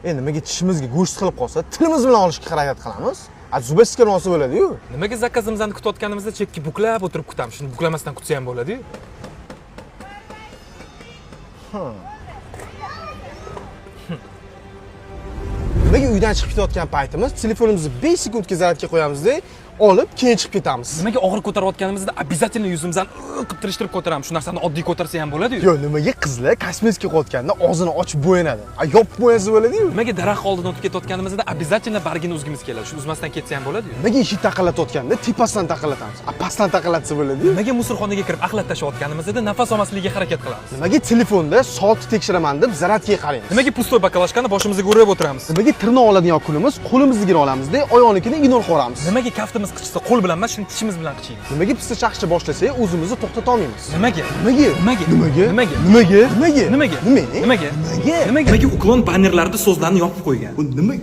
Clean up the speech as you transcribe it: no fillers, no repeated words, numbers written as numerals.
Nimaga tishimizga go'sht qilib qolsa, tilimiz bilan olishga harakat qilamiz? A зубочистка bilan olsa bo'ladi-yu. Nimaga zakazimizni kutayotganimizda chekka buklab o'tirib kutamiz? Shuni buklamasdan kutsa ham bo'ladi-yu. Nimaga uydan chiqib ketayotgan paytimiz telefonimizni 5 sekundga zaryadga qo'yamizda, olib keyin chiqib ketamiz? Nimaga og'ir ko'tarayotganimizda обязательно yuzimizni qilib tirishtirib ko'taramiz? Shu narsani oddiy ko'tarsa ham bo'ladi-yu. Yo'q, nimaga qizlar kosmetika qilayotganda og'zini ochib bo'yanadi? A yopib bo'yansa bo'ladi-yu. Nimaga daraxt oldidan o'tib ketayotganimizda обязательно bargini uzgimiz keladi? Shuni uzmasdan ketsa ham bo'ladi-yu. Nimaga eshik taqillatayotganda tepasidan taqillatamiz? A pastdan taqillatsa bo'ladi-yu. Nimaga musorxonaga kirib axlat tashlayotganimizda nafas olmasligiga harakat qilamiz? Nimaga telefonda soatni tekshiraman deb zaryadkaga qaraymiz? Nimaga пустой баклажка ni boshimizga urib o'tiramiz? Nimaga tirnoq oladigan kunimiz qo'limiznikini olamizda, oyoqnikini игнор qilamiz? Nimaga kaftimiz qichisa qo'l bilan emas, shuni tishimiz bilan qichiymiz? Nimaga pista chaqishni boshlasak, o'zimizni to'xtata olmaymiz? Nimaga? Nimaga? Nimaga? Nimaga? Nimaga? Nimaga? Nimaga? Nimaga? Nima? Nimaga? Nimaga? Nimaga? Nimaga Uklon bannerlarda so'zlarni yopib qo'ygan? Bu nima?